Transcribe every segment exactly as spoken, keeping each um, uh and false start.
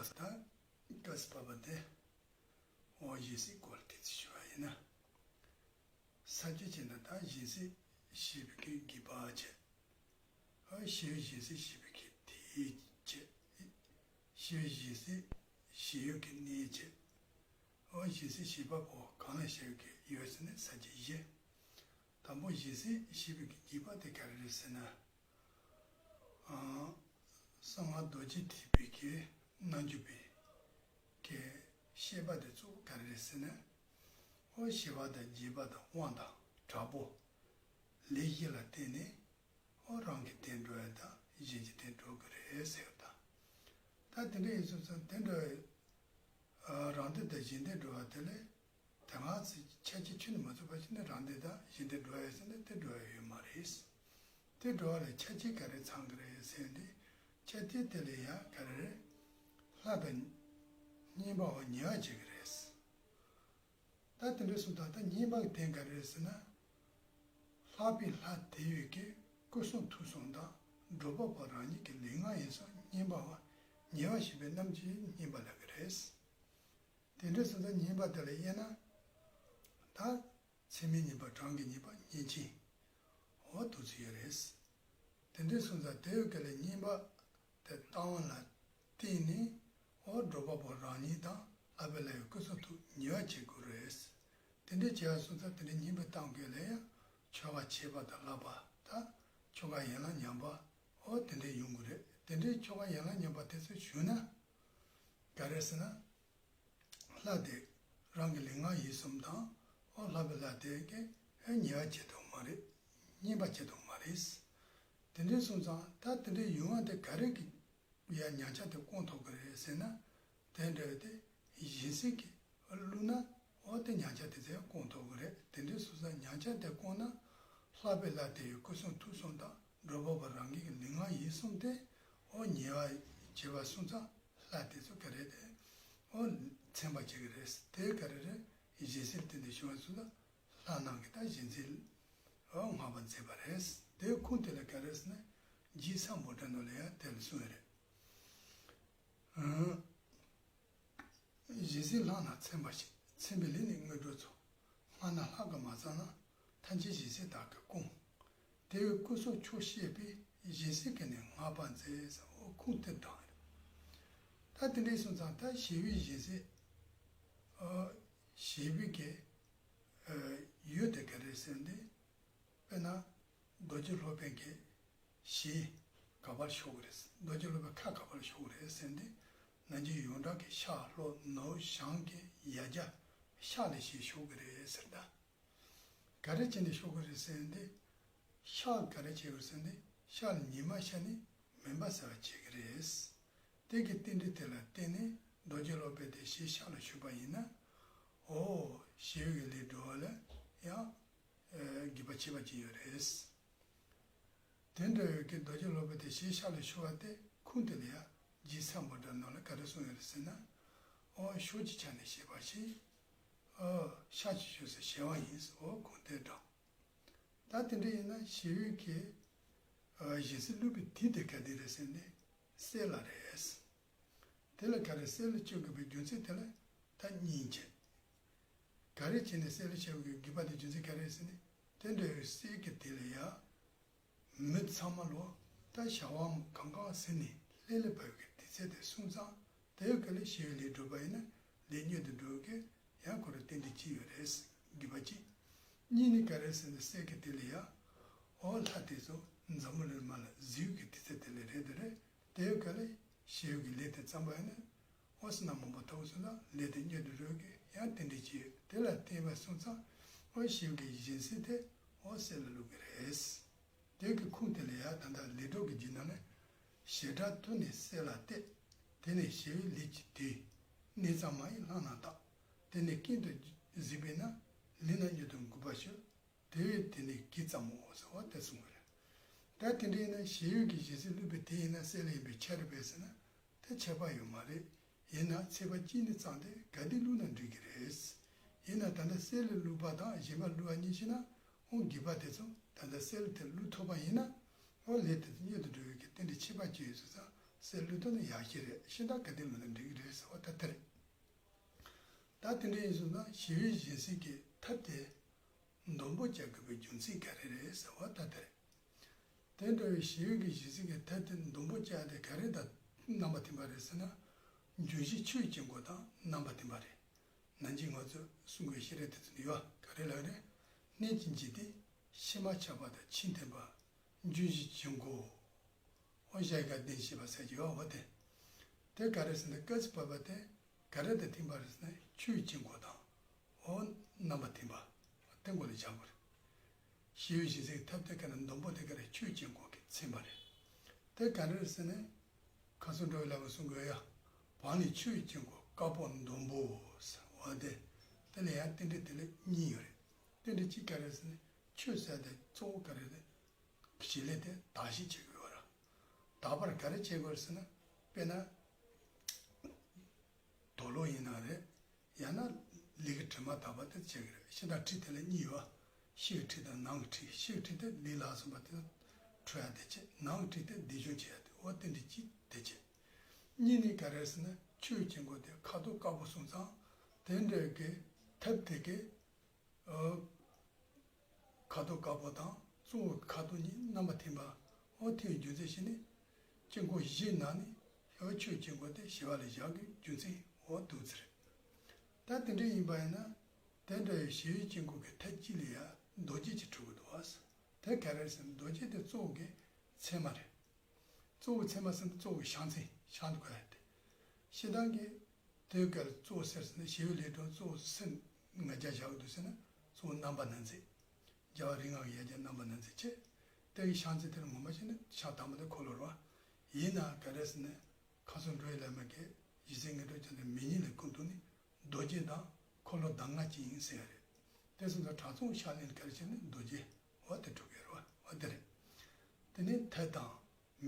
ད་སྐབས་སུ་བབས་པ་དེ། འོ་སྦྱིན་སྲེག་སྐོར་ལ་དེ་ཚོ་ཞུ་བ་ཡིན་ན། ས་བཅད་བྱས་ན་ད་སྦྱིན་སྲེག་བྱེད་པའི་གི་དགེ་བ་བྱས། འོ་ཞི་བའི་སྦྱིན་སྲེག་བྱེད་པའི་གི་དེའི་བྱས། ཞི་བའི་སྦྱིན་སྲེག་བྱེད་ཡུལ་གྱི་གནས་བྱས། འོ་སྦྱིན་སྲེག་བྱེད་པ་པོ་གང་ལ་བྱ་བའི་གི་ཡོད་ཟེར་ན་ས་བཅད་བཞི། དང་པོ་སྦྱིན་སྲེག་བྱེད་པའི་གི་དགེ་བ་དེ་ག་རེ་རེད་ཟེར་ན། གསང་སྔགས་རྡོ་རྗེ་ཐེག་པའི་གི་རྣལ་འབྱོར་པའི་གི་བཤད་པ་དེ་གཙོ་བོ་ག་རེ་རེད་ཟེར་ན། འོ་ཞི་བ་དང་རྒྱས་པ་དང་དབང་དང་དྲག་པོ་ལས་བཞི་ལ་བརྟེན་ནས། འོ་རང་གི་དོན་འགྲོ་ཡ་དང་གཞན་གྱི་དོན་འགྲོ་གི་རེད་ཟེར་བ་དང་། ད་དེ་འདྲ་ཡིན་སོང་ཙང་དོན་འགྲོ་ཡ། རང་དོན་དང་གཞན་དོན་འགྲོ་བ་དེ་ལས་དེ་སྔ་ཚེ་ཆ་རྐྱེན་ཁྱོན་ནས་མ་ཚུགས་པ་ཞིག་ནས་རང་དོན་དང་གཞན་དོན་འགྲོ་ཡ་ཟེར་ན་དེ་འགྲོ་ཡ་ཡོད་མ་རེད། དེ་འགྲོ་བ་ལ་ཆ་རྐྱེན་ག་རེ་ཚང་གི་རེད་ཟེར་ཏེ། ཆ་རྐྱེན་དེ་ལ་ཡང་ག་རེ་རེད། ལྷ་དང་བསྙེན་པ་བ་ཉེ་བར་བྱེད་ཀྱི་རེད། ད་དེ་འདྲ་སོང་ཙང་ད་བསྙེན་པ་གི་དོན་ག་རེ་རེད་ཟེར་ན། ལྷག་པའི་ལྷ་དེ་ཡོད་ཀྱི་སྐུ་གསུང་ཐུགས་གསུམ་དང་། སྒྲུབ་པ་པོ་རང་ཉིད་ཀྱི་ལུས་ངག་ཡིད་གསུམ་བསྙེན་པ་བ་ཉེ་བར་བྱེད་པའི་རྣམ་བཅད་བསྙེན་པ་ལབ་ཀྱི་རེད། དེ་འདྲ་སོང་ཙང་བསྙེན་པ་དེ་ལ་དབྱེ་ན། ད་མཚན་མའི་བསྙེན་པ། གྲངས་ཀྱི་བསྙེན་པ། བསྙེན་ཆེན། འོ་དེ་ཚོ་ཡོད་རེད། དེ་འདྲ་སོང་ཙང་དེ་ཡོད་ཀྱི་ལ་བསྙེན་པ་དེ་བཏང་བ་ལ་བརྟེན་ནས། འོ་སྒྲུབ་པ་པོ་རང་ཉིད་དང་ལྷག་པའི་ལྷ་ཡི་སྐུ་གསུང་ཐུགས་ཉེ་བར་བྱེད་དགོས་རེད། དེ་འདྲ་བྱས་སོང་ཙང་དེ་འདྲ་བསྙེན་པ་བཏང་དགོས་ལ་ཡང་ཆོ་ག་བྱེད་པ་དང་བསླབ་པ་དང་ཆོ་ག་ཡན་ལག་ཉམས་པ། འོ་དེ་འདྲ་ཡོང་གི་རེད། དེ་འདྲའི་ཆོ་ག་ཡན་ལག་ཉམས་པ་དེ་ཚོ་ཞུས་ན་ག་རེ་ཟེར་ན། ལྷ་དེ་རང་གི་ལུས་ངག་ཡིད་གསུམ་དང་། འོ་ལྷག་པའི་ལྷ་དེ་གི་ཉེ་བར་བྱེད་ཐུབ་མ་རེད། བསྙེན་པ་བྱེད་ཐུབ་མ་རེད། དེ་འདྲ་སོང་ཙང་ད་དེ་འདྲའི་ཡོང་བ་དེ་ག་རེ་གི་ཡ་ཉག་ཆ་དེ་སྐོང་ཐུབ་ཀྱི་རེད་ཟེར་ན། དེ་འདྲ་དེ་སྦྱིན་སྲེག་གི་བླུགས་ན། འོ་དེ་ཉག་ཆ་དེ་ཚོ་སྐོང་ཐུབ་ཀྱི་རེད། དེ་འདྲའི་སོང་ཙང་ཉག་ཆ་དེ་སྐོང་ན། ལྷག་པའི་ལྷ་དེ་ཡི་སྐུ་གསུང་ཐུགས་གསུམ་དང་སྒྲུབ་པ་པོ་རང་གི་ལུས་ངག་ཡིད་གསུམ་དེ་འོ་ཉེ་བར་བྱེད་པ་སོང་ཙང་ལྷ་དེ་ཚོ་ག་རེ་རེད། འོ་ཚིམ་པར་བྱེད་ཀྱི་རེད། དེ་ག་རེ་རེད། སྦྱིན་སྲེག་དེ་འདྲ་ཞུ་བ་སོང་ཙང་ལྷ་རྣམས་ཀྱི་ད་སྦྱིན་སྲེག་འོ་བསྔགས་པ་མཛད་པ་རེད། དེ་ཁུངས་དེ་ལ་ག་རེ་ཟེར་ན། རྗེ་ས་མུ་དྲ་ནང་ལ་ཡང་དེ་ལ་གསུངས་ཡོད་རེད། སྦྱིན་སྲེག་ལྷ་རྣམས་ཚིམ་པར་བྱེད། ཚིམ་པའི་ལས་ནི་དངོས་གྲུབ་སྩོལ། སྔགས་རྣམས་ལྷ་གིས་མ་བརྩམས་ན། ཐམས་ཅད་སྦྱིན་སྲེག་བདག་གིས་སྐོང་། དེ་བས་སྐུ་གསུང་ཆོག་ཤེས་པས། སྦྱིན་སྲེག་གིས་ནི་བསྔགས་པར་མཛད། ཟེར་འོ་ཁུངས་དེ་དྲངས་ཡོད། ད་དེ་འདྲ་སོང་ཙང་ད་ཞི་བའི་སྦྱིན་སྲེག་ཨ་ཞི་བའི་གི་ཨ་ཡུལ་དེ་ག་རེ་ཟེར་ན། དཔེར་ན་རྡོ་རྗེ་སློབ་དཔོན་གྱི་ཞལ་ག་པར་ཕྱོགས་ཀྱི་རེད། རྡོ་རྗེ་སློབ་དཔོན་ཁ་ག་པར་ཕྱོགས་ཀྱི་རེད་ཟེར་ན། ནང་གི་ཡོངས་གྲགས་ཀྱི་ཤར་ལྷོ་ནུབ་བྱང་གི་ཡ་གྱལ་ཤར་ལ་ཞལ་ཕྱོགས་ཀྱི་རེད་ཟེར་ད། ག་རེ་བྱས་ནས་ཕྱོགས་ཀྱི་རེད་ཟེར་ན། ཤར་ག་རེ་བྱེད་ཀྱི་རེད་ཟེར་ན། ཤར་ལ་ཉི་མ་ཤར་ནས་མུན་པ་སེལ་བར་བྱེད་ཀྱི་རེད། དེ་གི་རྟེན་འབྲེལ་དེ་ལ་བརྟེན་ནས་རྡོ་རྗེ་སློབ་དཔོན་དེ་ཞལ་ཤར་ལ་ཕྱོགས་པ་ཡིན་ན། འོ་ཞི་བའི་ལས་འགྲོ་བ་ལ་ཡང་དགེ་བ་ཆེ་བ་ཅིག་ཡོད་རེད། དེ་འདྲ་བའི་གི་རྡོ་རྗེ་སློབ་དཔོན་དེ་ཞལ་ཤར་ལ་ཕྱོགས་པ་དེ་ཁུངས་དེ་ལ་ཡང་རྗེ་ས་མུ་དྲ་ནང་ལ་ག་རེ་གསུངས་ཡོད་རེད་ཟེར་ན། འོ་ཕྱོགས་ཀྱི་ཆ་ནས་བཤད་པ་ཞིག་འོ་ཤར་གྱི་ཕྱོགས་སུ་ཞི་བ་ཡིན། འོ་ཁུངས་དེ་དྲངས། ད་དེ་འདྲ་ཡིན་ན་ཞི་བའི་གི་ཨ་སྦྱིན་སྲེག་བླུགས་པའི་དུས་དེ་ག་དུས་རེད་ཟེར་ན་སྲོད་ལ་རེད། དེ་ལ་ག་རེ་སྲོད་ལ་བྱེད་དགོས་པའི་རྒྱུ་མཚན་དེ་ལ་ད་གཉིས་བྱས། ག་རེ་བྱས་ནས་སྲོད་ལ་བྱེད་དགོས་དགོས་པ་དེ་རྒྱུ་མཚན་ག་རེ་ཟེར་ན། དེ་འདྲ་བའི་སྲོད་ཀྱི་དུས་ལ་ཡ། མི་ཚང་མ་ལོ་ད་ཞག་པོའང་གང་གང་ཟིན་ནས་ལྷོད་ལྷོད་བབས་ཀྱི་དུས་ཚོད་དེ་སོང་ཙང་དེའི་སྐབས་ལ་ཞི་བའི་ལས་སྒྲུབ་པ་ཡིན་ན་ལས་མྱུར་དུ་འགྲུབ་ཀྱི་ཡང་ཁོ་རང་རྟེན་འབྲེལ་གཅིག་ཡོད་རེད། དགེ་བ་གཅིག་གཉིས་ནི་ག་རེ་ཟེར་ན་སྲོད་ཀྱི་དུས་ལ་ཡ། འོ་ལྷ་དེ་ཚོ་འཛམ་བུ་གླིང་མ་ལ་གཟིགས་ཀྱི་དུས་ཚོད་དེ་ལ་རེད་དེ་རེད། དེའི་སྐབས་ལ་ཞི་བའི་གི་ལས་དེ་བརྩམས་པ་ཡིན་ན། འོ་བསོད་ནམས་མང་པོ་ཐོབ་སོང་ཙང་ལས་དེ་མྱུར་དུ་འགྲུབ་ཀྱི་ཡང་རྟེན་འབྲེལ་གཅིག་ཡོད། དེ་ལ་བརྟེན་པ་སོང་ཙང་འོ་ཞི་བའི་གི་སྦྱིན་སྲེག་དེ་འོ་སྲོད་ལ་བླུག་གི་རེད། དེ་གི་ཁུངས་དེ་ལ་ཡང་ད་ལྟ་ལས་གྲོགས་ཀྱི་རྒྱུད་ནང་ནས། བྱེ་བྲག་ཏུ་ནི་སྲོད་ལ་གཏད། དེ་ནས་ཞི་བའི་ལས་ཀྱི་དུས། གནས་གཙང་མ་ཡི་ལྷ་རྣམས་དག་དེ་ནས་རྐྱེན་དུ་གཟིགས་པས་ན། ལས་རྣམས་མྱུར་དུ་འགྲུབ་པར་ཤོག་དེ་བས་དེ་ནས་གྱིས་བརྩམ་མོ་ཟེར་བ་དེ་གསུངས་པ་རེད། ད་དེ་འདྲ་ཡིན་ན་ཞི་བའི་གི་སྦྱིན་སྲེག་བླུགས་པའི་དུས་ཡིན་ན་སྲོད་ལ་ཡིན་པས་ཁྱབ་རེད་པས་ཟེར་ན། དེ་ཁྱབ་པ་ཡོད་མ་རེད། ཡིན་ན་ཚེས་པ་གཅིག་ནས་བརྩམས་ཏེ་ག་དུས་བླུགས་ན་འགྲིག་གི་རེད། ཡིན་ན་ད་ལྟ་སྲོད་ལ་བླུགས་པ་དང་གཞན་པ་བླུགས་པ་གཉིས་ཕྱེ་ན། འོ་དགེ་བ་དེ་ཚོ་ད་ལྟ་སྲོད་ལ་དེ་བླུགས་ཐུབ་པ་ཡིན་ན། འོ་ལས་དེ་ཚོ་མྱུར་དུ་འགྲུབ་ཡོད་ཀྱི་རྟེན་འབྲེལ་ཁྱད་པར་ཅན་ཡོད་ཟེར་ཙང་ ཟེར་ལུགས་དོན་ནི་ཡག་ཤོས་རེད། ཤིང་རྟ་ག་དེ་ལུས་ན་འགྲིག་གི་རེད་ཟེར་བ་ད་དེ་རེད། ད་དེ་འདྲ་ཡིན་སོང་ན་ཞི་བའི་སྦྱིན་སྲེག་གི་ཐབས་དེ་སྡོང་པོ་བཅའ་དགོས་པའི་རྒྱུ་མཚན་ག་རེ་རེད་ཟེར་བ་ད་དེ་རེད། དེ་འདྲ་བའི་ཞི་བའི་གི་སྦྱིན་སྲེག་གི་ཐབས་དེ་སྡོང་པོ་བཅའ་དེ་ག་རེ་དང་རྣམ་པ་མཐུན་པ་རེད་ཟེར་ན། འབྱུང་བཞི་ཆུའི་དཀྱིལ་འཁོར་དང་རྣམ་པ་མཐུན་པ་རེད། ནང་གི་ང་ཚོས་གསུང་དགོས་ཤེས་རིག་དེ་ཚོ་ནི་ཡོད་ག་རེ་ལབ་རེད། གནས་ཀྱི་འཇིག་རྟེན་ཕྱི་མ་ཆགས་པ་དང་ཕྱི་མཐུན་པ། འབྱུང་བཞི་དཀྱིལ་འཁོར། འོ་གཞལ་ཡས་ཁང་བདུན་ཞེས་པ་ཟེར་གྱི་ཡོད་པ་དེ། དེ་ག་རེ་ཟེར་ན་སྐབས་སུ་བབ་པ་དེ་ག་རེ་དང་མཐུན་པ་རེད་ཟེར་ན་ཆུའི་དཀྱིལ་འཁོར་དང་། འོ་རྣམ་པ་མཐུན་པ། དེ་མགོ་ལ་བཞག་དགོས་རེད། ཞི་བའི་སྦྱིན་སྲེག་ཐབས་དེ་ག་ནི་སྡོང་པོ་དེ་ག་རེ་ཆུའི་དཀྱིལ་འཁོར་གྱི་མཚན་མ་རེད། དེ་ག་རེ་རེད་ཟེར་ན། ཁ་སང་འགྲོ་བའི་ལམ་གསུང་དགོས་ཡ། བར་ནི་ཆུའི་དཀྱིལ་འཁོར་དཀར་པོ་སྡོང་པོ་ཟེར་བ་དེ། དེ་ལ་ཡང་རྟེན་འབྲེལ་དེ་ལ་གཉིས་ཡོད་རེད། རྟེན་འབྲེལ་གཅིག་ག་རེ་ཟེར་ན་ཆུ་ཟེར་དེ་གཙོ་བོ་ག་རེ་རེད། བྱེད་ལས་དེ་དག་ཤེས་བྱེད་དགོས་པ་ར། དག་པར་ག་རེ་བྱེད་དགོས་ཟེར་ན། དཔེར་ན། དུག་ལོག་ཡིན་ན་རེད། ཡང་ན་ལུས་ཀྱི་དྲི་མ་དག་པ་དེ་བྱེད་ཀྱི་རེད། ཕྱི་དང་དྲི་དེ་ལ་གཉིས་ཡོད། ཕྱི་གི་དྲི་དང་ནང་གི་དྲི། ཕྱི་གི་དྲི་དེ་ལུས་ལ་སོགས་པ་དེ་འཁྲུ་ཡ་དེ་བྱེད། ནང་གི་དྲི་དེ་སྡིག་སྦྱོང་བྱེད་ཡ་དེ། འོ་དེ་འདྲ་གཅིག་དེ་བྱེད། གཉིས་ནི་ག་རེ་ཟེར་ན་ཆུའི་དཀྱིལ་འཁོར་དེ་ཁ་དོག་དཀར་པོ་སོང་ཙང་དེ་འདྲ་གི་ཐབས་དེ་གི་ཁ་དོག་དཀར་པོ་དང་གཙོ་བོ་ཁ་དོག་གཉིས་རྣམ་པ་མཐུན་པ། འོ་དེའི་རྒྱུ་མཚན་ཞིག་ནི། དཀྱིལ་འཁོར་བཞི་ནང་ནས་འོ་ཆུའི་དཀྱིལ་འཁོར་དེ་ཞི་བ་ལ་བཞག་གི་རྒྱུ་མཚན་འོ་འདུག་ཚེ་རེད། ད་དེ་འདྲ་ཡིན་པ་ཡིན་ན། དེ་འདྲ་བའི་ཞི་བའི་དཀྱིལ་འཁོར་གྱི་ཐབས་གཅིག་ལ་ཡང་རྡོ་རྗེ་གཅིག་འཁྲུ་དགོས་འདུག་བ། དེ་ག་རེ་ཟེར་ན་རྡོ་རྗེ་དེ་གཙོ་བོ་གི་མཚན་མ་རེད། གཙོ་བོ་མཚན་མ་ཟེར་ན་གཙོ་བོ་གི་བྱང་མཚན་བྱང་དུ་བཀོད་ཡ་དེ། ཞེ་སྡང་གི་དེའི་སྐབས་ལ་གཙོ་བོ་ཟེར་ཟེར་ན་ཞི་བའི་ལས་སྒྲོལ་གཙོ་བོ་སེམས་ང་རྒྱལ་བཞག་གི་འདུག་ཟེར་ན་གཙོ་བོ་རྣམ་པར་སྣང་མཛད། རྒྱལ་བ་རིགས་ལྔ་གི་ཡ་གྱལ་རྣམ་པར་སྣང་མཛད་བྱས། དེ་གི་བྱང་མཚན་དེ་ལ་ངོ་མ་བྱས་ན་ཕྱག་དང་པོ་དེ་འཁོར་ལོ་རེད་བ། ཡིན་ནའང་ག་རེ་ཟེར་ན། ཁ་སང་འགྲོ་བའི་ལམ་མ་གི་ཡིད་སེམས་ངན་འགྲོ་ཅན་དེ་མི་ཉིད་ལ་ཀུན་ཏུ་ནི་རྡོ་རྗེ་དང་འཁོར་ལོ་གདམས་ངག་ཅིག་ཡིན་ཟེར་ཡ་རེད། དེ་སོང་ཙང་དྲང་སྲོང་ཕྱག་ལེན་ག་རེ་བྱས་ནས་རྡོ་རྗེ་འོ་དེ་འཁྲུ་གི་རེད་བ། འོ་དེ་རེད། དེ་ནས་ཐབས་དང་།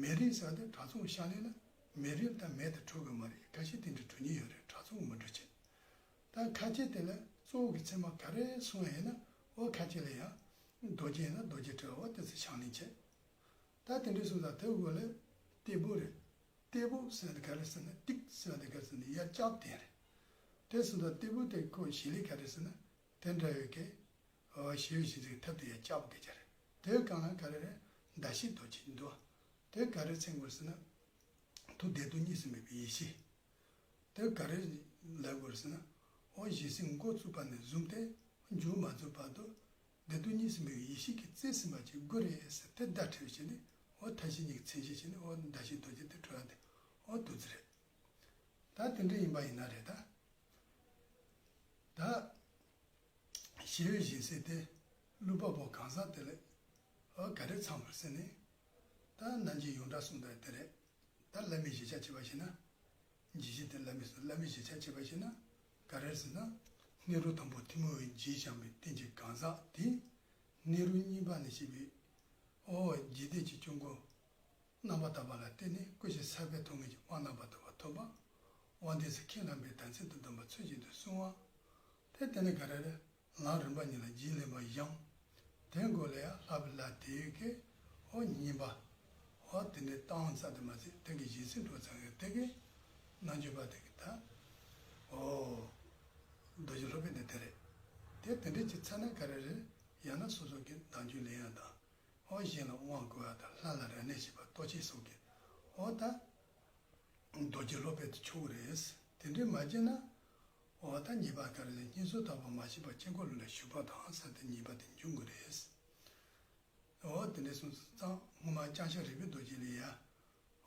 མེ་རིལ་ཟེར་བ་དེ་དྲང་སྲོང་ཕྱག་ལེན་ལ་མེ་རིལ་དང་མེ་དེ་འཁྲུ་དགོས་མ་རེད། ཁ་ཤས་དེ་འདྲ་འཁྲུ་ཉེན་ཡོད་རེད། དྲང་སྲོང་མི་འཁྲུ་བྱེད། ད་ཁ་ཆེ་དེ་ལ་གཙོ་བོ་གི་མཚན་མ་ག་རེ་གསུང་ཡ་ཡིན་ན་འོ་ཁ་ཆེ་ལ་ཡང་རྡོ་རྗེ་ཡིན་ན་རྡོ་རྗེ་འཁྲུ་བ་དེ་ཚོ་ཕྱག་ལེན་བྱེད། ད་དེ་འདྲ་གསུངས་ཙང་དེ་འོག་ལ་སྟེགས་བུ་རེད། སྟེགས་བུ་ཟེར་ན་ག་རེ་ཟེར་ན་ཏིག་ཟེར་ན་ག་རེ་ཟེར་ན་ཡར་བཀྱག་དེ་རེད། དེ་གསུངས་ཙང་སྟེགས་བུ་དེ་ཁོ་ཞི་ལི་ག་རེ་ཟེར་ན་དེ་འདྲ་ཡོད་ཀི། ཞི་བའི་སྦྱིན་སྲེག་ཐབས་དེ་ཡར་བཀྱག་པ་སྐད་ཆ་རེད། དེའི་སྒང་ལ་ག་རེ་རེད། ཟླ་ཤེལ་རྡོ་རྗེ་འདུག་དེ་ག་རེ་མཚོན་དགོས་ཟེར་ན། ཐུགས་བདེ་སྡུག་གཉིས་སུ་མེད་པའི་ཡེ་ཤེས། དེ་ག་རེ་ལབ་དགོས་ཟེར་ན། འོ་ཞི་བའི་སེམས་འགོ་བཙུགས་པ་ནས་བཟུང་སྟེ་མཇུག་མ་རྫོགས་བར་དུ་བདེ་སྡུག་གཉིས་སུ་མེད་པའི་ཡེ་ཤེས་ཀྱི་རྩལ་ཟིན་པ་ཅིག་དགོས་རེད་ཟེར་དེ་བརྡ་འཕྲོད་བྱས་ནས་འོ་མཐའ་བཞི་གཉིས་ཀྱི་མཚན་གཞི་བྱས་ནས་འོ་ཟླ་ཤེལ་རྡོ་རྗེ་དེ་འཁྲུ་བ་དེ་འོ་འདུག་ཚེ་རེད། ད་དེ་འདྲ་ཡིན་པ་ཡིན་ན་རེད་ད། ད། ཞི་བའི་སྦྱིན་སྲེག་དེ་བླུགས་པ་པོ་གང་ཟག་དེ་ལ་འོ་ག་རེ་ཚང་དགོས་ཟེར་ནས། ད་ནང་གི་ཡོངས་གྲགས་གསུངས་དོན་དེ་རེད། ད་བླ་མའི་བཞེད་བྱ་བྱས་པ་ཞིག་ན། ཇི་བཞིན་དུ་བླ་མའི་སོ་བླ་མའི་བཞེད་བྱ་བྱས་པ་ཞིག་ན། ག་རེ་ཟེར་ན། སྣེ་རུ་དང་པོ་ཐུན་མོང་བའི་རྗེས་བཞེངས་པའི་རྟེན་གྱི་གང་ཟག་དེས། སྣེ་རུ་གཉིས་པ་ནས་བཤད་པའི། འོ་འཇིག་རྟེན་གྱི་སྐྱོ་མགོན། རྣམ་པར་དག་པ་ལ་བརྟེན་ནས་སྐུ་བཞིའི་ས་པའི་ཐོག་ངེས་ཀྱི་དབང་རྣམ་པར་དག་པ་ཐོབ་པ། དབང་ལྡན་ཚུལ་ཁས་བླངས་པའི་དམ་ཚིག་ཏུ་འདུན་པ་ཚུལ་བཞིན་དུ་བསྲུང་བ། དེ་དེ་ནས་ག་རེ་རེད། ལམ་རིམ་པ་གཉིས་ལ་རྗེས་ལེན་པ་བཞེངས། དེའི་མགོ་ལ་ཡང་ལྷ་བུ་ལ་དེའི་གི་འོ་གཉིས་པ། འོ་དེ་འདྲའི་བཏང་ཙམ་དུ་མ་ཟད་དེ་གི་གཞི་སྲིད་འགྲོ་ཚང་གི་དེ་གི་རྣལ་འབྱོར་པ་དེ་གི་ད་འོ་རྡོ་རྗེ་སློབ་དཔོན་དེ་དེ་རེད། དེ་དེ་འདྲའི་ཅིག་ཚར་ན་ག་རེ་རེད། ཡང་ན་སོ་སོ་གི་བདག་འཇུག་ལེན་ཡ་དང་། འོ་གཞན་ལ་དབང་བསྐུར་བ་དང་ལྷ་ལ་རབ་གནས་བྱེད་པ་ལྟོ་འཕྱེ་སོགས་ཀྱི་འོ་ད་རྡོ་རྗེ་སློབ་དཔོན་དུ་ཆུད་ཀྱི་རེད། དེ་འདྲའི་མ་བྱས་ན་འོ་ད་ཉེས་པ་ག་རེ་ལས་བསྙེན་སོགས་དག་པ་མ་བྱས་པར་དཀྱིལ་འཁོར་ལ་བཞུགས་པ་དང་ཟེར་ཏེ་ཉེས་པ་དེ་འབྱུང་གི་རེད། འོ་དེ་འདྲ་སོང་ཙང་སྔོན་མ་ལྕང་སྐྱ་རིག་པའི་རྡོ་རྗེ་ལ་ཡ།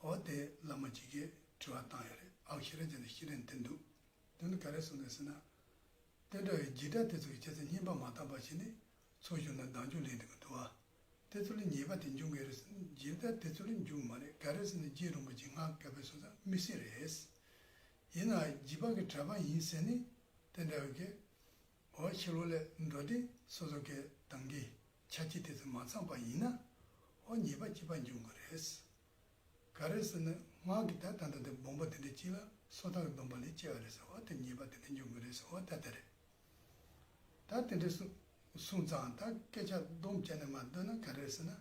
འོ་དེ་བླ་མ་གཅིག་གིས་དྲི་བ་བཏང་ཡོད་རེད། ཨ་ཤེས་རབ་ཅན་དང་ཤེས་རབ་འདི་འདུག་དོན་དུ་ག་རེ་གསུངས་འདུག་ཟེར་ན། དེ་འདྲ་བའི་འཇིགས་སྐྲག་དེ་ཚོ་གི་བྱས་ཙང་བསྙེན་པ་མ་བཏང་བ་བྱས་ནས་ཚོགས་ཞུགས་ན་བདག་འཇུག་ལེན་དུ་འདུག་བ། དེ་ཚོ་ལ་ཉེས་པ་དེ་འབྱུང་གི་རེད་ཟེར་ན་འཇིགས་སྐྲག་དེ་ཚོ་ལ་འབྱུང་མ་རེད། ག་རེ་ཟེར་ན་རྗེ་རིན་པོ་ཆེ་སྔགས་བཀའ་པའི་སོ་སོ་དམིགས་བསལ་རེད། ཡིན་ནའང་འཇིགས་པ་གི་དྲེགས་པ་ཡིན་ཟེར་ནས་དེ་འདྲ་བའི་གི་འོ་ཕྱི་ལོགས་ལ་འགྲོ་དུས་སོ་སོ་གི་དང་གི་ཆ་རྐྱེན་དེ་ཚོ་མ་ཚང་པ་ཡིན་ན་འོ་ཉེས་པ་གཅིག་པ་འབྱུང་གི་རེད། ག་རེ་ཟེར་ན་སྔགས་ཀྱི་ད་ད་ལྟ་དེ་སྦོམ་པ་དེ་འདྲ་གཅིག་ལ་སོ་ཐར་གྱི་སྡོམ་པ་ལས་སྐྱེ་བ་རེད་ཟེར་བ་དེ་ཉེས་པ་དེ་འདྲ་འབྱུང་གི་རེད་ཟེར་བ་ད་དེ་རེད། ད་དེ་འདྲ་གསུངས་གསུངས་ཙང་ད་སྐད་ཆ་སྡོམ་བྱས་ནས་མ་སྡོད་ན་ག་རེ་ཟེར་ན།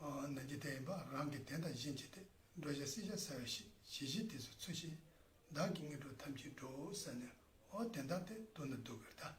ཨ་ནང་གི་དེ་ཡིན་པ་རང་གི་དོན་དང་གཞན་གྱི་དོན། འགྲོ་བྱ་སྲིད་བྱ་ཟ་བའི་ཞི་བྱེད་དེ་ཚོ་ཚུལ་བཞིན། བདག་གི་དངོས་གྲུབ་ཐམས་ཅད་འགྲོ་ཟེར་ནས། འོ་དེ་འདྲ་དེ་འདུག་ན་འདུག་གི་རེད་ད།